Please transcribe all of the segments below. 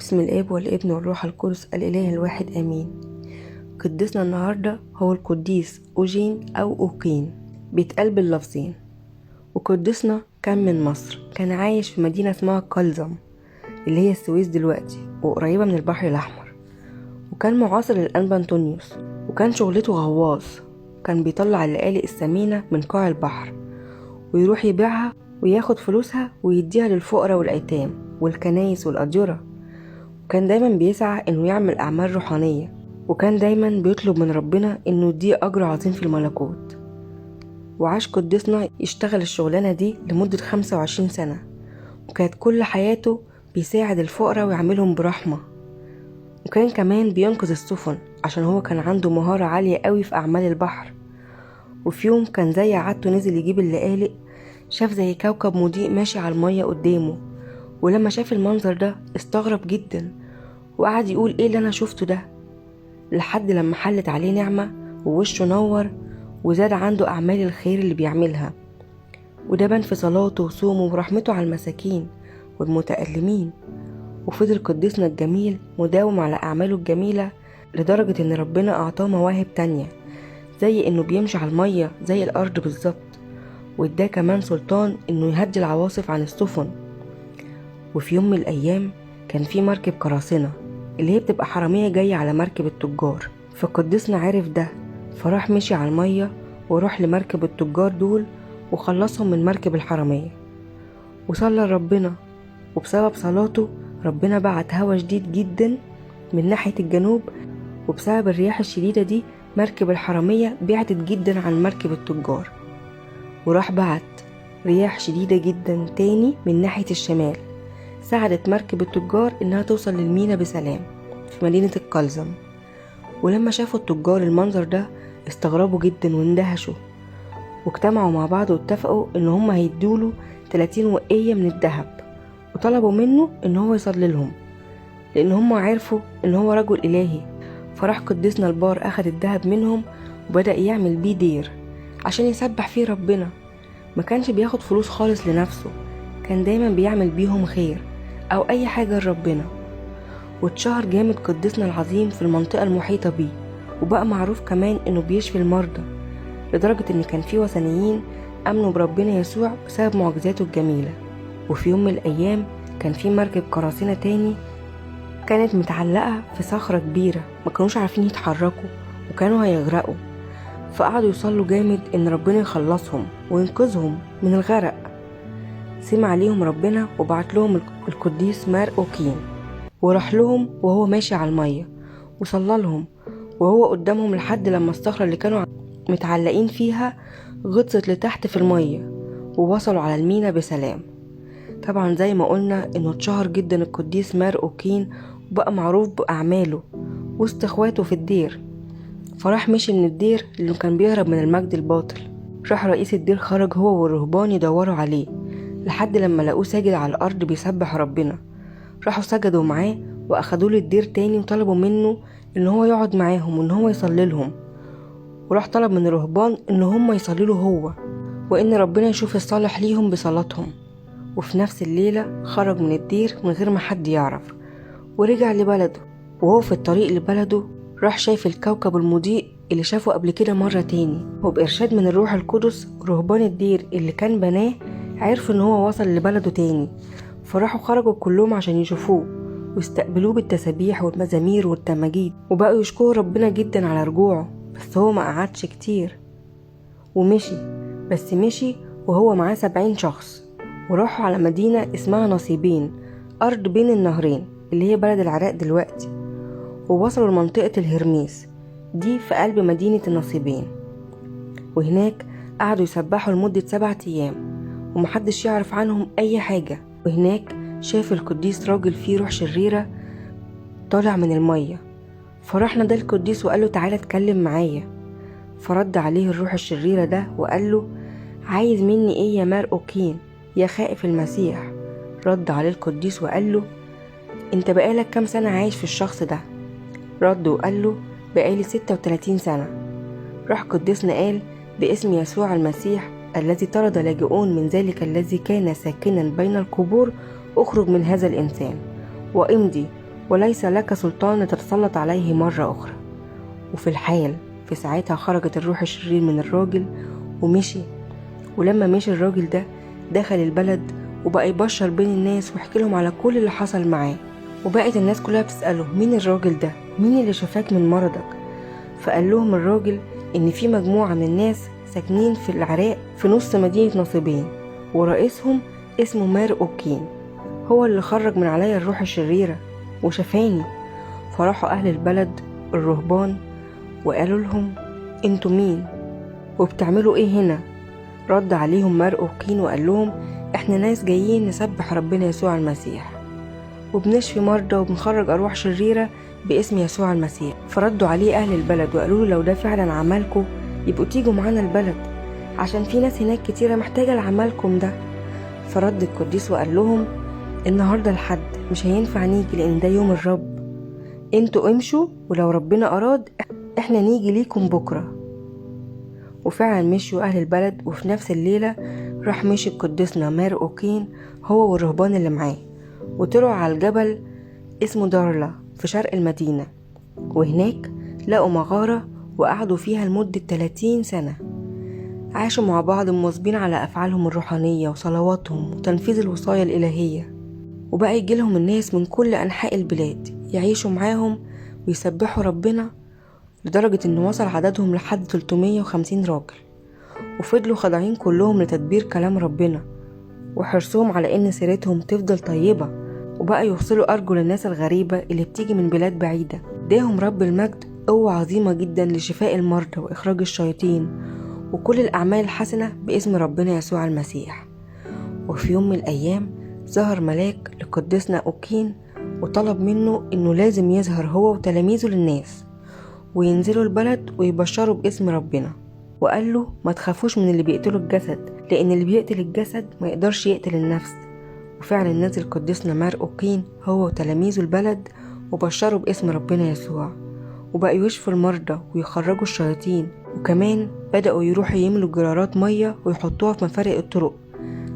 باسم الآب والابن والروح القدس الإله الواحد آمين. قديسنا النهاردة هو القديس أوجين أو أوقين، بيتقال باللفظين. وقديسنا كان من مصر، كان عايش في مدينة اسمها قلزم اللي هي السويس دلوقتي، وقريبة من البحر الأحمر. وكان معاصر للأنبا أنطونيوس، وكان شغلته غواص، كان بيطلع اللآلئ الثمينة من قاع البحر ويروح يبيعها وياخد فلوسها ويديها للفقراء والأيتام والكنايس والأديرة. وكان دايما بيسعى انه يعمل أعمال روحانية، وكان دايما بيطلب من ربنا انه يديه أجر عظيم في الملكوت. وعاش قديسنا يشتغل الشغلانة دي لمدة 25 سنة، وكانت كل حياته بيساعد الفقراء ويعملهم برحمة. وكان كمان بينقذ السفن عشان هو كان عنده مهارة عالية قوي في أعمال البحر. وفي يوم كان زي عادته نزل يجيب اللآلئ، شاف زي كوكب مضيء ماشي على المية قدامه. ولما شاف المنظر ده استغرب جدا وقعد يقول ايه اللي انا شفته ده، لحد لما حلت عليه نعمة ووشه نور وزاد عنده أعمال الخير اللي بيعملها. وده بان في صلاته وصومه ورحمته على المساكين والمتألمين. وفضل قديسنا الجميل مداوم على أعماله الجميلة لدرجة إن ربنا أعطاه مواهب تانية، زي إنه بيمشي على المية زي الأرض بالظبط، وإداه كمان سلطان إنه يهدي العواصف عن السفن. وفي يوم من الأيام كان في مركب قراصنة اللي هي بتبقى حرامية جاية على مركب التجار، فقديسنا عرف ده فراح مشي على المية وراح لمركب التجار دول وخلصهم من مركب الحرامية، وصلى لربنا. وبسبب صلاته ربنا بعت هوا شديد جدا من ناحية الجنوب، وبسبب الرياح الشديدة دي مركب الحرامية بعدت جدا عن مركب التجار. وراح بعت رياح شديدة جدا تاني من ناحية الشمال، ساعدت مركب التجار إنها توصل للمينا بسلام في مدينة القلزم. ولما شافوا التجار المنظر ده استغربوا جدا واندهشوا، واجتمعوا مع بعض واتفقوا إن هم هيدوله 30 وقية من الذهب، وطلبوا منه إن هو يصلي لهم لأن هم عرفوا إن هو رجل إلهي. فراح قديسنا البار أخد الذهب منهم وبدأ يعمل بيه دير عشان يسبح فيه ربنا. ما كانش بياخد فلوس خالص لنفسه، كان دايما بيعمل بيهم خير أو أي حاجة لربنا. واتشهر جامد قديسنا العظيم في المنطقة المحيطة بيه، وبقى معروف كمان إنه بيشفي المرضى، لدرجة إن كان في وثنيين آمنوا بربنا يسوع بسبب معجزاته الجميلة. وفي يوم من الأيام كان في مركب قراصنة تاني كانت متعلقة في صخرة كبيرة، ما كانوش عارفين يتحركوا وكانوا هيغرقوا، فقعدوا يصلوا جامد إن ربنا يخلصهم وينقذهم من الغرق. سمع عليهم ربنا وبعت لهم القديس مار أوكين، وراح لهم وهو ماشي على المية وصلى لهم وهو قدامهم، لحد لما الصخرة اللي كانوا متعلقين فيها غطست لتحت في المية ووصلوا على المينا بسلام. طبعا زي ما قلنا انه اتشهر جدا القديس مار أوكين وبقى معروف بأعماله وسط اخواته في الدير. فراح مشي من الدير لانه كان بيهرب من المجد الباطل. راح رئيس الدير خرج هو والرهبان يدوروا عليه لحد لما لقوه ساجد على الأرض بيسبح ربنا. راحوا سجدوا معاه وأخدوه للدير تاني وطلبوا منه إن هو يقعد معاهم وإن هو يصلي لهم. وراح طلب من الرهبان إن هم يصلي له هو، وإن ربنا يشوف الصالح ليهم بصلاتهم. وفي نفس الليلة خرج من الدير من غير ما حد يعرف ورجع لبلده. وهو في الطريق لبلده راح شايف الكوكب المضيء اللي شافه قبل كده مرة تاني، وبإرشاد من الروح القدس رهبان الدير اللي كان بناه عرفوا إن هو وصل لبلده تاني، فراحوا خرجوا كلهم عشان يشوفوه واستقبلوه بالتسابيح والمزامير والتماجيد، وبقوا يشكروا ربنا جدا على رجوعه. بس هو ما قعدش كتير ومشي، بس مشي وهو معاه 70 شخص، وراحوا على مدينة اسمها نصيبين، أرض بين النهرين اللي هي بلد العراق دلوقتي. ووصلوا لمنطقة الهرميس دي في قلب مدينة النصيبين، وهناك قعدوا يسبحوا لمدة 7 أيام ومحدش يعرف عنهم أي حاجة. وهناك شاف القديس راجل فيه روح شريرة طالع من المية، فراح نادى القديس وقال له تعالى اتكلم معايا. فرد عليه الروح الشريرة ده وقال له عايز مني ايه يا مار أوكين يا خائف المسيح؟ رد عليه القديس وقال له انت بقالك كام سنة عايش في الشخص ده؟ رد وقال له بقالي 36 سنة. راح قديسنا قال باسم يسوع المسيح الذي طرد لاجئون من ذلك الذي كان ساكنا بين القبور، اخرج من هذا الإنسان وامضي وليس لك سلطان لتتسلط عليه مرة أخرى. وفي الحال في ساعتها خرجت الروح الشرير من الراجل ومشي. ولما مشي الراجل ده دخل البلد وبقى يبشر بين الناس ويحكي لهم على كل اللي حصل معاه، وبقت الناس كلها بتسأله مين الراجل ده، مين اللي شفاك من مرضك؟ فقال لهم الراجل إن في مجموعة من الناس ساكنين في العراق في نص مدينة نصيبين، ورئيسهم اسمه مار أوكين، هو اللي خرج من عليا الروح الشريرة وشفاني. فراحوا أهل البلد الرهبان وقالوا لهم انتوا مين وبتعملوا ايه هنا؟ رد عليهم مار أوكين وقال لهم احنا ناس جايين نسبح ربنا يسوع المسيح، وبنشفي مرضى وبنخرج أرواح شريرة باسم يسوع المسيح. فردوا عليه أهل البلد وقالوا له لو ده فعلا عملكم يبقوا تيجوا معانا البلد، عشان في ناس هناك كتيرة محتاجة لعملكم ده. فرد القديس وقال لهم النهاردة الحد مش هينفع نيجي لأن ده يوم الرب، انتوا امشوا ولو ربنا أراد احنا نيجي ليكم بكرة. وفعلا مشوا أهل البلد، وفي نفس الليلة راح مشي قديسنا مار أوكين هو والرهبان اللي معاه، وطلعوا على الجبل اسمه دارلا في شرق المدينة، وهناك لقوا مغارة وقعدوا فيها لمدة 30 سنة. عاشوا مع بعض مواظبين على أفعالهم الروحانية وصلواتهم وتنفيذ الوصايا الإلهية، وبقى يجيلهم الناس من كل أنحاء البلاد يعيشوا معاهم ويسبحوا ربنا، لدرجة إن وصل عددهم لحد 350 راجل. وفضلوا خاضعين كلهم لتدبير كلام ربنا وحرصهم على إن سيرتهم تفضل طيبة، وبقى يغسلوا أرجل الناس الغريبة اللي بتيجي من بلاد بعيدة. اداهم رب المجد قوة عظيمة جدا لشفاء المرضى وإخراج الشياطين وكل الأعمال الحسنة باسم ربنا يسوع المسيح. وفي يوم من الأيام ظهر ملاك لقديسنا أوكين وطلب منه إنه لازم يظهر هو وتلاميذه للناس وينزلوا البلد ويبشروا باسم ربنا، وقال له ما تخافوش من اللي بيقتلوا الجسد، لأن اللي بيقتل الجسد ما يقدرش يقتل النفس. وفعلا نزل قديسنا مار أوكين هو وتلاميذه البلد وبشروا باسم ربنا يسوع، وبقوا يشفوا المرضى ويخرجوا الشياطين، وكمان بدأوا يروحوا يملوا جرارات مية ويحطوها في مفارق الطرق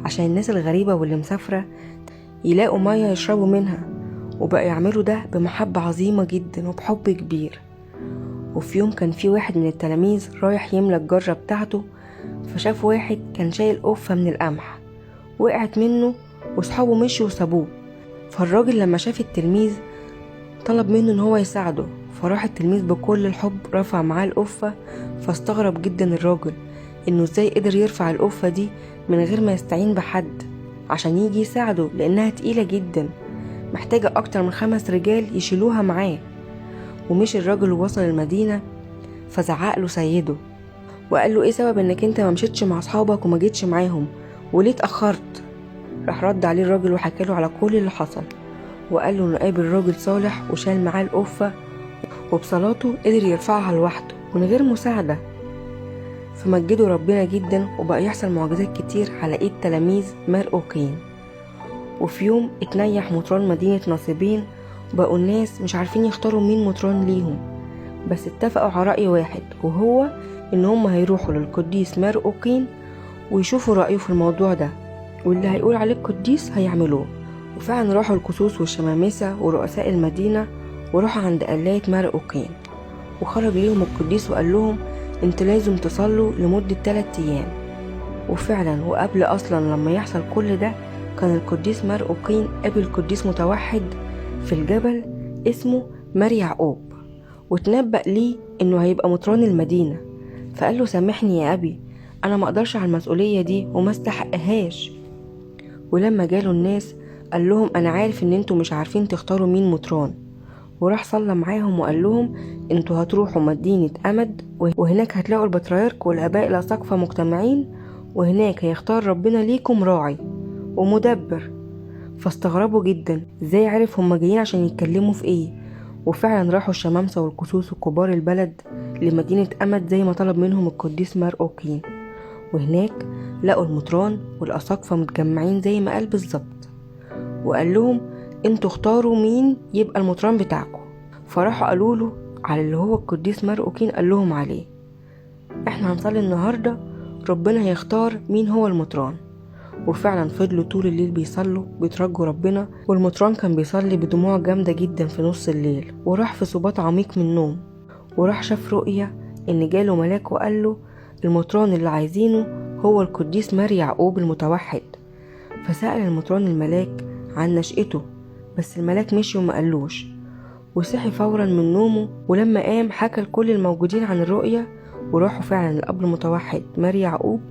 عشان الناس الغريبة واللي مسافرة يلاقوا مية يشربوا منها. وبقوا يعملوا ده بمحبة عظيمة جدا وبحب كبير. وفي يوم كان في واحد من التلاميذ رايح يملى الجرة بتاعته، فشاف واحد كان شايل قفة من القمح وقعت منه وصحابه مشوا وسابوه. فالراجل لما شاف التلميذ طلب منه ان هو يساعده، فراح التلميذ بكل الحب رفع معاه القفة. فاستغرب جدا الراجل انه ازاي قدر يرفع القفة دي من غير ما يستعين بحد عشان يجي يساعده، لانها تقيلة جدا محتاجة اكتر من 5 رجال يشيلوها معاه. ومشي الراجل ووصل المدينة، فزعق له سيده وقال له ايه سبب انك انت ما مشيتش مع اصحابك وما جيتش معاهم وليه اتأخرت؟ راح رد عليه الراجل وحكى له على كل اللي حصل، وقال له انه قابل راجل صالح وشال معاه القفة وبصلاته قدر يرفعها لوحده من غير مساعدة. فمجدوا ربنا جدا، وبقى يحصل معجزات كتير على ايد تلاميذ مار أوكين. وفي يوم اتنيح مطران مدينة نصيبين، وبقوا الناس مش عارفين يختاروا مين مطران ليهم، بس اتفقوا على رأي واحد، وهو ان هم هيروحوا للقديس مار أوكين ويشوفوا رأيه في الموضوع ده، واللي هيقول عليه القديس هيعملوه. وفعلا راحوا القسوس والشمامسة ورؤساء المدينة وراحوا عند قلاية مار أوكين، وخرج ليهم القديس وقال لهم انتوا لازم تصلوا لمدة 3 أيام. وفعلا وقبل اصلا لما يحصل كل ده كان القديس مار أوكين قابل قديس متوحد في الجبل اسمه مار يعقوب، وتنبأ ليه انه هيبقى مطران المدينة. فقال له سامحني يا ابي، انا ما اقدرش على المسؤولية دي وما استحقهاش. ولما جاله الناس قال لهم انا عارف ان انتوا مش عارفين تختاروا مين مطران، وراح صلى معاهم وقال لهم انتوا هتروحوا مدينة أمد، وهناك هتلاقوا البطريرك والآباء الأساقفة مجتمعين، وهناك هيختار ربنا ليكم راعي ومدبر. فاستغربوا جدا ازاي عرف هما جايين عشان يتكلموا في ايه. وفعلا راحوا الشمامسة والقسوس وكبار البلد لمدينة أمد زي ما طلب منهم القديس مار أوكين، وهناك لقوا المطران والأساقفة متجمعين زي ما قال بالظبط، وقال لهم انتوا اختاروا مين يبقى المطران بتاعكم. فراحوا قالوا له على اللي هو القديس مار أوكين قال لهم عليه، احنا هنصلي النهارده ربنا هيختار مين هو المطران. وفعلا فضلوا طول الليل بيصلوا بيترجوا ربنا، والمطران كان بيصلي بدموع جامدة جدا في نص الليل، وراح في سبات عميق من النوم، وراح شاف رؤية إن جاله ملاك وقال له المطران اللي عايزينه هو القديس مار يعقوب المتوحد. فسأل المطران الملاك عن نشأته، بس الملاك مشي وما قالوش، وصحي فورا من نومه. ولما قام حكى لكل الموجودين عن الرؤية، وراحوا فعلا للأب المتوحد مار يعقوب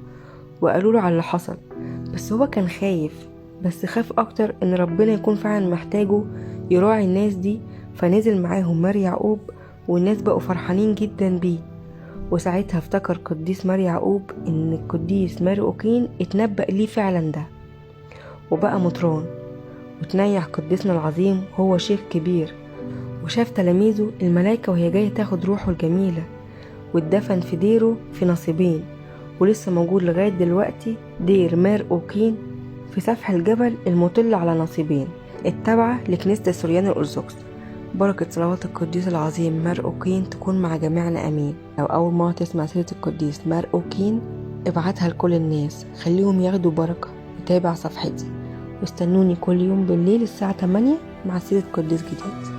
وقالوا له على اللي حصل. بس هو كان خايف، بس خاف أكتر إن ربنا يكون فعلا محتاجه يراعي الناس دي. فنزل معاهم مار يعقوب، والناس بقوا فرحانين جدا بيه. وساعتها افتكر قديس مار يعقوب إن القديس مار أوقين اتنبأ ليه فعلا ده، وبقى مطران. وتنيح قديسنا العظيم هو شيخ كبير، وشاف تلاميذه الملايكة وهي جاية تاخد روحه الجميلة، واتدفن في ديره في نصيبين، ولسه موجود لغاية دلوقتي دير مار أوقين في سفح الجبل المطل على نصيبين التابعة لكنيسة السوريان الأرثوذكس. بركة صلوات القديس العظيم مار أوقين تكون مع جميعنا، أمين. لو أول مرة تسمع سيرة القديس مار أوقين ابعتها لكل الناس، خليهم ياخدوا بركة. وتابع صفحتي واستنوني كل يوم بالليل الساعة 8 مع سيرة قديس جديد.